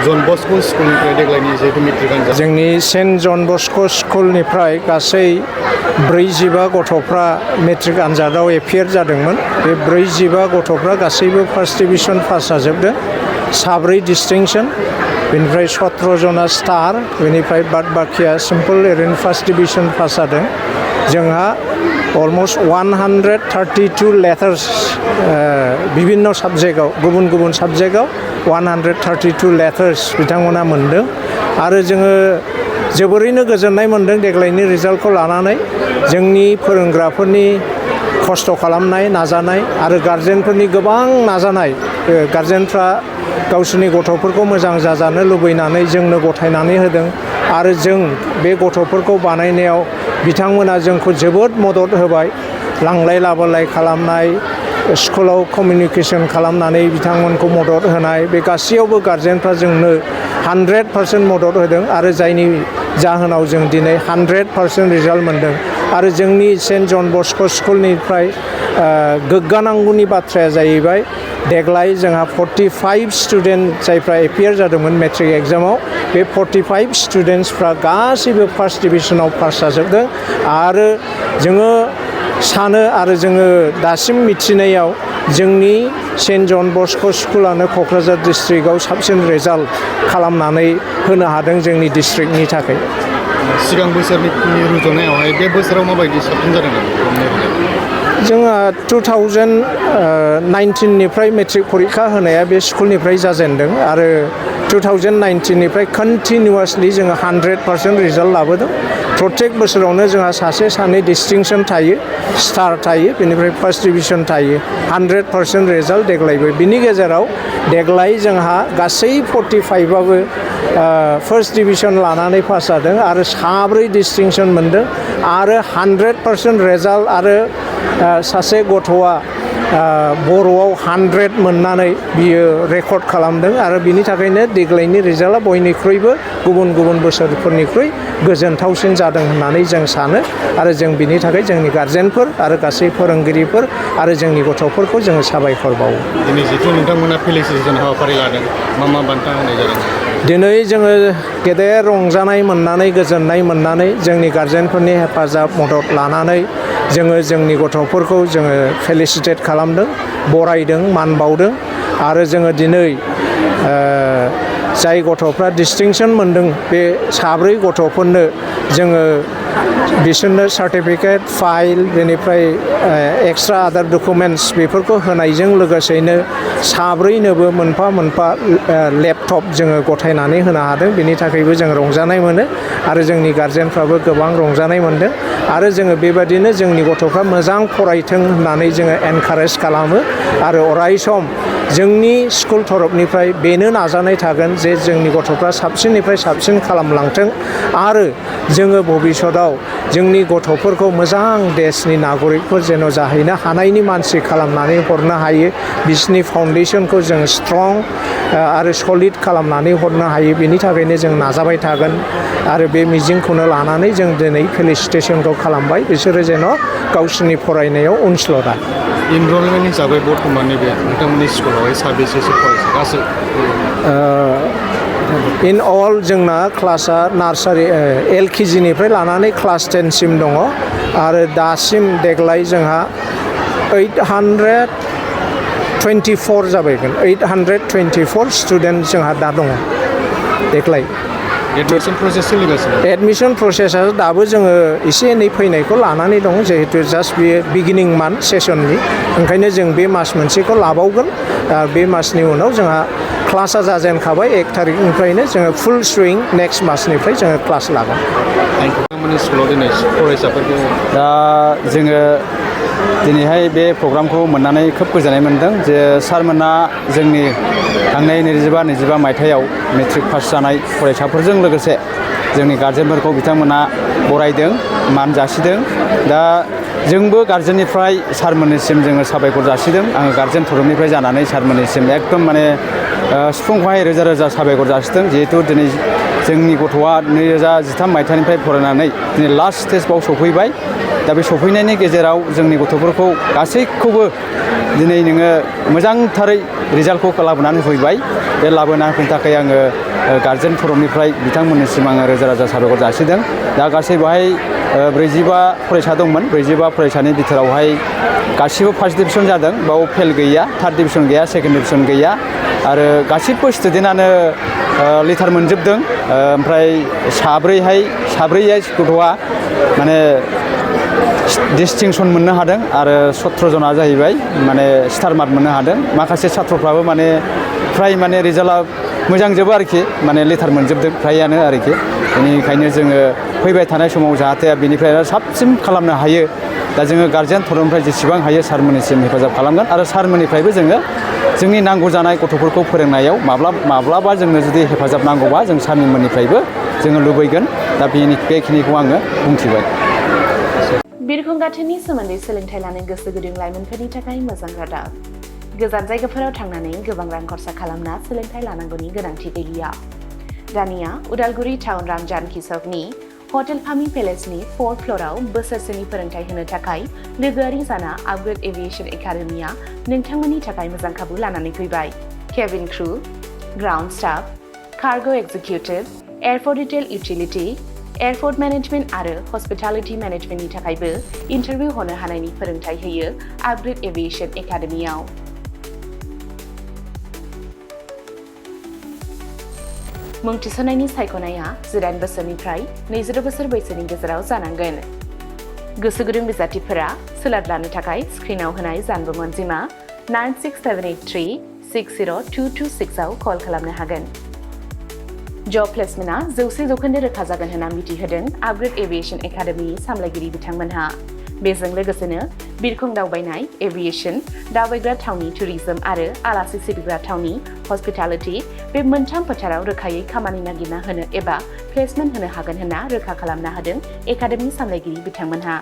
जन बस्क' स्कुलनिफ्राय देग्लायनि जिहेतु मेट्रिक आनजाद जोंनि सेन्ट जन बस्क' स्कुलनिफ्राय गासै 45 गथ'फ्रा मेट्रिक आनजादाव एपियार जादोंमोन। बे 45 गथ'फ्रा गासैबो फार्स्ट डिभिजन पास जाजोबदों। 4 डिस्टिंक्शन, बेनिफ्राय 17 जना स्टार, बेनिफ्राय बाद बाखिया सिम्पल ओरैनो फार्स्ट डिभिजन पास जादों। जोंहा अलमस्ट 132 लेटार्स बिभिन्न साबजेक्टआव गुबुन गुबुन साबजेक्टआव 132 लेटार्स बिथांमोना मोनदों आरो जोङो जोबोरैनो गोजोननाय मोनदों देग्लायनि रिजाल्टखौ लानानै। जोंनि फोरोंग्राफोरनि खस्थ' खालामनाय नाजानाय आरो गार्जेनफोरनि गोबां नाजानाय, गार्जेनफ्रा गावसोरनि गथ'फोरखौ मोजां जाजानो लुबैनानै जोंनो गथायनानै होदों आरो जों बे गथ'फोरखौ बानायनायाव बिथांमोना जोंखौ जोबोद मदद होबाय। लांलाय लाबोलाय खालामनाय, स्कुलाव कमिउनिकेसन खालामनानै बिथांमोनखौ मदद होनाय, बे गासैयावबो गार्जेनफ्रा जोंनो 100% मदद होदों आरो जायनि जाहोनाव जों दिनै 100% रिजाल्ट मोनदों। आरो जोंनि सेन्ट जन बस्क' स्कुलनिफ्राय गोग्गानांगौनि बाथ्राया जाहैबाय देग्लाय जोंहा 45 स्टुडेन्ट जायफ्रा एपियार जादोंमोन मेट्रिक एग्जामाव, बे 45 स्टुडेन्टसफ्रा गासैबो फार्स्ट डिभिजनाव पास जाजोबदों आरो जोङो सानो आरो जोङो दासिम मिथिनायाव जोंनि सेन्ट जन बस्क' स्कुलानो क'क्राझार डिस्ट्रिक्टआव साबसिन रिजाल्ट खालामनानै होनो हादों जोंनि डिस्ट्रिक्टनि थाखाय। सिगां बोसोरनि रुजुनायावहाय बे बोसोराव माबायदि साबसिन जादों? जोंहा 2019निफ्राय मेट्रिक परिखा होनाया बे स्कुलनिफ्राय जाजेनदों आरो 2019निफ्राय कन्टिनिउवासलि जोङो 100% रिजाल्ट लाबोदों। प्रत्येक बोसोरावनो जोंहा सासे सानै डिस्टिंक्शन थायो, स्टार थायो, बेनिफ्राय फार्स्ट डिभिजन थायो। 100% रिजाल्ट देग्लायबो। बिनि गेजेराव देग्लाय जोंहा गासै 45बाबो फार्स्ट डिभिजन लानानै पास जादों आरो 4 डिस्टिंक्शन मोनदों आरो 100% रिजाल्ट आरो सासे गथ'आ बर'आव 100 मोननानै बियो रेकर्ड खालामदों आरो बिनि थाखायनो देग्लायनि रिजाल्टआ बयनिख्रुइबो गुबुन गुबुन बोसोरफोरनिख्रुइ गोजोनथावसिन जादों होननानै जों सानो आरो जों बिनि थाखाय जोंनि गार्जेनफोर आरो गासै फोरोंगिरिफोर आरो जोंनि गथ'फोरखौ जोङो साबायखर बावो। दिनै जिथु नोंथांमोना फेलिसिटेसन हाबाफारि लादों, मा मा बान्था होनाय जादों? दिनै जोङो गेदेर रंजानाय मोननानै गोजोननाय मोननानै जोंनि गार्जेनफोरनि हेफाजाब मदद लानानै जोङो जोंनि गथ'फोरखौ जोङो फेलिसिटेट खालामदों, बरायदों, मान बावदों आरो जोङो दिनै जाय गथ'फ्रा डिस्टिंक्शन मोनदों बे 4 गथ'फोरनो जोङो बिसोरनो सार्टिफिकेट, फाइल, बेनिफ्राय एक्सट्रा आदार डकुमेन्ट्स बेफोरखौ होनायजों लोगोसेनो 4नोबो मोनफा मोनफा लेपटप जोङो गथायनानै होनो हादों। बिनि थाखायबो जों रंजानाय मोनो आरो जोंनि गार्जेनफ्राबो गोबां रंजानाय मोनदों आरो जोङो बेबादिनो जोंनि गथ'फ्रा मोजां फरायथों होननानै जोङो एनकारेज खालामो आरो अराय सम जोंनि स्कुल तरफनिफ्राय बेनो नाजानाय थागोन जे जोंनि गथ'फ्रा साबसिननिफ्राय साबसिन खालामलांथों आरो जोङो भबिष्यतआव जोंनि गथ'फोरखौ मोजां देशनि नागरिकफोर जेन' जाहैनो हानायनि मानसि खालामनानै हरनो हायो, बिसिनि फाउन्डेसनखौ जों स्ट्रं आरो सलिड खालामनानै हरनो हायो, बेनि थाखायनो जों नाजाबाय थागोन आरो बे मिजिंखौनो लानानै जों दिनै फेलिसिटेसनखौ खालामबाय बिसोरो जेन' गावसोरनि फरायनायाव उनस्ल'रा। इनरलमेन्ट हिसाबै बर्थमान नैबे नोंथांमोननि स्कुलावहाय साबेसेसो फरायसा गासै? इन अल जोंना क्लासा नार्सारि LKGनिफ्राय लानानै क्लास 10सिम दङ आरो दासिम देग्लाय जोंहा 824 जाबायगोन। 824 स्टुडेन्ट जोंहा दा दङ देग्लाय। एडमिसन प्रसेस सोलिगासिनो? एडमिसन प्रसेसा दाबो जोङो एसे एनै फैनायखौ लानानै दं, जिहेतु जास्ट बेयो बिगिनिं मान्थ सेसननि, ओंखायनो जों बे मास मोनसेखौ लाबावगोन। बे मासनि उनाव जोंहा क्लासा जाजेनखाबाय 1 तारिखनिफ्रायनो जोङो फुल सुइं नेक्स्ट मासनिफ्राय जोङो क्लास लागोन। नोंथांमोननि स्कुलाव दिनै फरायसाफोरखौ दा जोङो दिनैहाय बे प्रग्रामखौ मोननानै खोब गोजोननाय मोनदों जे सारमोना जोंनि थांनाय 2022 मायथाइयाव मेट्रिक पास जानाय फरायसाफोरजों लोगोसे जोंनि गार्जेनफोरखौ बिथांमोना बरायदों, मान जासिदों। दा जोंबो गार्जेननिफ्राय सारमोननिसिम जोङो साबायखर जासिदों। आङो गार्जेन तरफनिफ्राय जानानै सारमोननिसिम एकदम माने सिफुंखौहाय रोजा रोजा साबायखर जासिदों। जिहेतु दिनै जोंनि गथ'आ 2013 मायथाइनिफ्राय फरायनानै दिनै लास्ट स्टेजआव सफैबाय दा बे सफैनायनि गेजेराव जोंनि गथ'फोरखौ गासैखौबो दिनै नोङो मोजांथारै रिजाल्टखौ लाबोनानै होफैबाय बे लाबोना होफैनो थाखाय आङो गार्जेन फरमनिफ्राय बिथांमोननिसिम आङो रोजा रोजा साबायखर जासिदों दा गासै बेवहाय 45 फरायसा दंमोन 45 फरायसानि बिथोरावहाय गासिबो फार्स्ट डिभिजन जादों बाव फेल गैया थार्ड डिभिजन गैया सेकेन्ड डिभिजन गैया आरो गासिबो स्टुडेन्टआनो लेटार मोनजोबदों ओमफ्राय साब्रैया गथ'आ माने डिस्टिंसन मोननो हादों आरो 17 जना जाहैबाय माने स्टार मार्क मोननो हादों माखासे छात्रफ्राबो माने फ्राय माने रिजाल्टआ मोजां जोबो आरोखि माने लेटार मोनजोबदों फ्रायानो आरोखि बेनिखायनो जोङो फैबाय थानाय समाव जाहाथे बेनिफ्राय साबसिन खालामनो हायो दा जोङो गार्जेन फरमनिफ्राय जेसेबां हायो सारमोननिसिम हेफाजाब खालामगोन आरो सारमोननिफ्रायबो जोङो जोंनि नांगौ जानाय गथ'फोरखौ फोरोंनायाव माब्लाबा जोंनो जुदि हेफाजाब नांगौबा जों सारमोननिफ्रायबो जोङो लुबैगोन दा बेखिनिखौ आङो बुंथिबाय बिरखं गाथोननि सोमोन्दै सोलोंथाइ लानो गोसो गुदुं लाइमोनफोरनि थाखाय मोजां रादाब गोजान जायगाफोराव थांनानै गोबां रां खरसा खालामना सोलोंथाइ लानांगौनि गोनांथि गैलिया दानिया उदालगुरि टाउन रामजानकि सकनि हटेल फामि पेलेसनि 4th फ्ल'राव बोसोरसेनि फोरोंथाइ होनो थाखाय लोगोआरि जाना आपग्रेड एभिएशन एकाडेमिया नोंथांमोननि थाखाय मोजां खाबु लानानै फैबाय cabin crew ground staff cargo executive airport retail utility airport management आरो हस्पिटालिटी मेनेजमेन्टनि थाखायबो इन्टारभिउ होनो हानायनि फोरोंथाइ होयो आपग्रेड एभिएशन एकाडेमियाव मुं थिसननायनि सायख'नाया 18 बोसोरनिफ्राय 22 बोसोर बैसोनि गेजेराव जानांगोन गोसो गुदुं बिजाथिफोरा सोलाद लानो थाखाय स्क्रिनाव होनाय जानबुं अनजिमा 9678360226 आव कल खालामनो हागोन जब प्लेसमेन्टआ 100% रोखा जागोन होनना मिथिहोदों आपग्रेड एभिएशन एकाडेमिनि सामलायगिरि बिथांमोनहा बेजों लोगोसेनो बिरखं दावबायनाय एभिएशन दावबायग्रा थावनि टुरिजम आरो आलासि सिबिग्रा थावनि हस्पिटालिटी बे मोनथाम फोथाराव रोखायै खामानि नागिरना होनो एबा प्लेसमेन्ट होनो हागोन होनना रोखा खालामना होदों एकाडेमि सामलायगिरि बिथांमोनहा